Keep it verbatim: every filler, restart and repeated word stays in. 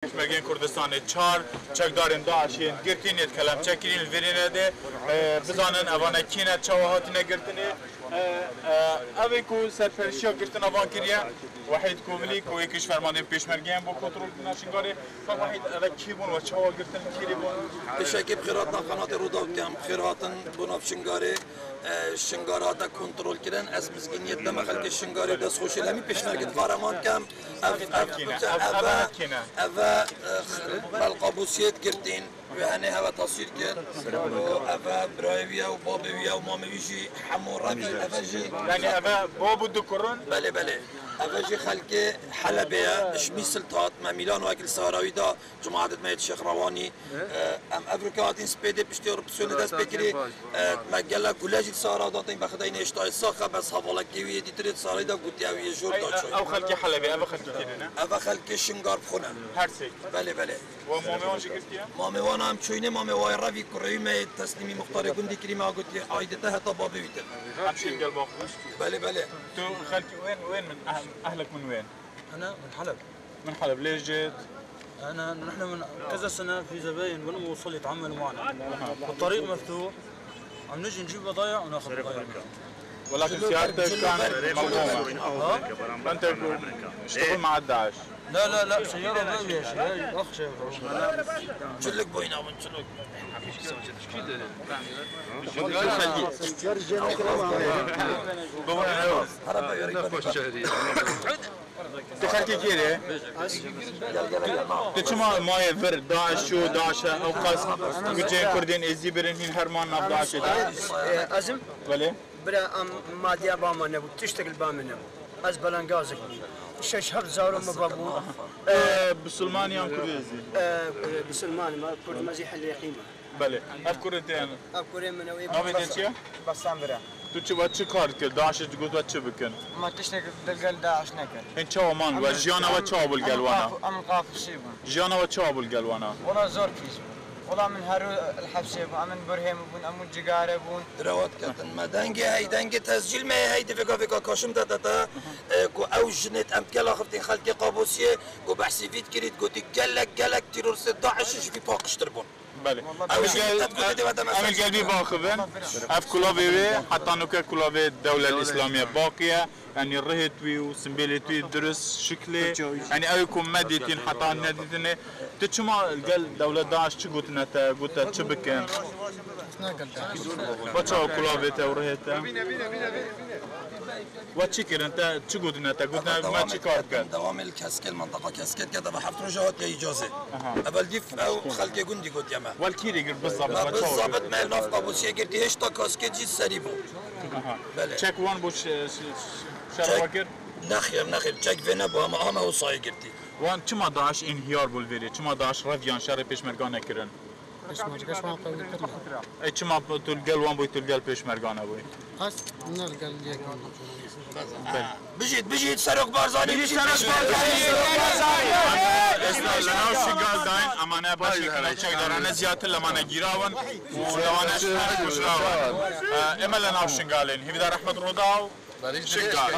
Pêşmergên Kurdistanê çar çekdarên DAIŞ'ê yên girtî nêt kelemçe kirîn li vê rêne de, e, bizanin evane kî ne, çawa hatine girtinê. E, e, ev ê ku serpereştiya girtina van kiriye, Wehîd Kovilî, ku yek ji fermandeyên pêşmergeyan bo kontrolkirina Şingalê. Kak Wehîd, ev kî bûn we çawa girtin, kîrê bûn? Pêşekê bi xêr hatina qenatê Rûdaw dikem, bi xêr hatin bo nav Şingalê. E, Şingal hate kontrolkirin, ez mizgîniyê dideme xelkê Şingalê, destxweşî lê hemî pêşmergê di xwe re man dikem. Ev, ev, Ev kî ne? Ev, ev, ev, ev kî ne? Ev, e, Belqabûsiyê girtîn, wê henê heve taswîr kir. Û ev, e, birayê wî ye û babê wî ye û mamê wî jî hemû revî, ev, e, jî. Yani ev, e, bab û du kurin? Belê, belê. Ev, e, jî xelkê Helebê ye, ji Mîsil hat, me Mîlan wekî li Sahrawî da, cemaetê me yê Şêxrewanî. E, em ev rûkê hatîn spêdê piştî erupsiyonê dest pê kirî. E, me gelek gule jî li Sahra da tên, bexdeyne hêştayê sax e, bes hevalekê wî yê dîtirê di Sahra da gotiye ew yê jor da çay. Ew xelkê Helebê, ev xelkê kê ne? Ev xelkê Şingar bi xwe ne. Her sê. Belê, belê. Wa mamê wan jî girtiye? Mamê wan em çûyînê, mamê wa yê revî kurê wî me yê teslîmî muxtarê gundî kirî, me gotiye aydê te heta babê wî te. Em şêr gel baxwe. Belê, belê. Tu xelkê wên, wên min, ehl-, ehlek min wên. أنا من حلب. من حلب، ليش جيت؟ أنا، نحن من كذا سنة في زباين والموصل يتعاملوا معنا. أها. والطريق مفتوح. عم نجي نجيب بضايع وناخذ بضايع منهم. ولكن سيارتك كانت ملغومة. ها؟ أنت تشتغل مع الداعش. لا، لا، لا، سيارة غالية يا شيخ. أخ شيخ. Çilik boyuna bûn, çilik. Tu xelkê kê re? Tu çima mayê vir DAIŞ û DAIŞ e, ew qas gucên Kurdên Êzî birin hîn herman nav DAIŞê de? Ez im Belê. Bira em madiya ba me nebû, tiştek li ba me nebû. Ez belengazek bûm. Şeş heft zarok me ba bû. Ee, Bisilman yan Kurd Êzî? Ee, Bisilman me, Kurd me zî Helêqî me. Belê. Ev kurê te ne? Ev kurê min e, wê Navê te çi ye? Basan bira. Tu çi, we çi kar dikir? DAIŞê got we çi bikin? Ma tiştek di gel DAIŞ nekir. Hên çawa man? We jiyana we çawa bû li gel wana? Em qaf-, em qafişî bûn. Jiyana we çawa bû li gel wana? Wala zor pîs bû. Wala min herû li hepsê bû, em in burhê min bûn, em in cigare bûn. Direwat ketin me. Dengê hey, dengê tescîl me hey, divê gavê ka kaşim de te te, e, ku ew jinê em gel axiftin xelkê Qabosiyê, ku behsî vî dikirît, gotî gelek, gelek teroristê DAIŞ ji vî paqijtir bûn. Belê. Ew jî gel, te dikotê dê wete em ê gel bî baxivin. Ev kulavê wê, heta nuke kulavê Dewlel Îslamiye baqî ye. Yanî rihêt wî û simbêlêt wî dirust şiklê. Yanî ew ku me dîtîn heta nedîtinê. Tu çima gel dewlet DAIŞ çi gotine te? Gote çi bikin? Ba çawa kulavê te û rihê te? We çi kirin te? Çi gotine te? Gotine me çi kar bikin? Dewamê li Keskel, mentaqa Keskel ke deve heft roja hatiye îcazê. Aha. Evel dîf ew xelkê gundî gotiye me. Wel kîrê gir bizabit, me bizabit me nav Qabûsiyê girtî, hêşta kasket jî serî bû. Aha. Belê. Çek wan bû ş-, ş-, ş-, şer kir? Nexêr, nexêr, çek vê nebû, ama, ama wisa yê girtî. Wan çima DAIŞ înhiyar bû li vêrê? Çima DAIŞ reviyan şerê pêşmerga nekirin? Pêşmerge ji wan qewîtir ne. Ey çima tu li gel wan bûyî, tu li gel pêşmerga nebûyî? Ez ne li gel yek nebûm. Bijît, bijît Serok Barzanî, bijît Serok Barzanî. Êsna li nav Şingal dayîn, emane beşek çekdarane ziyadtir lemane gîrawin û lewane kuşrawin. Ê me li nav Şingalên. Hêvîdar Ehmed Rodaw, Şingal.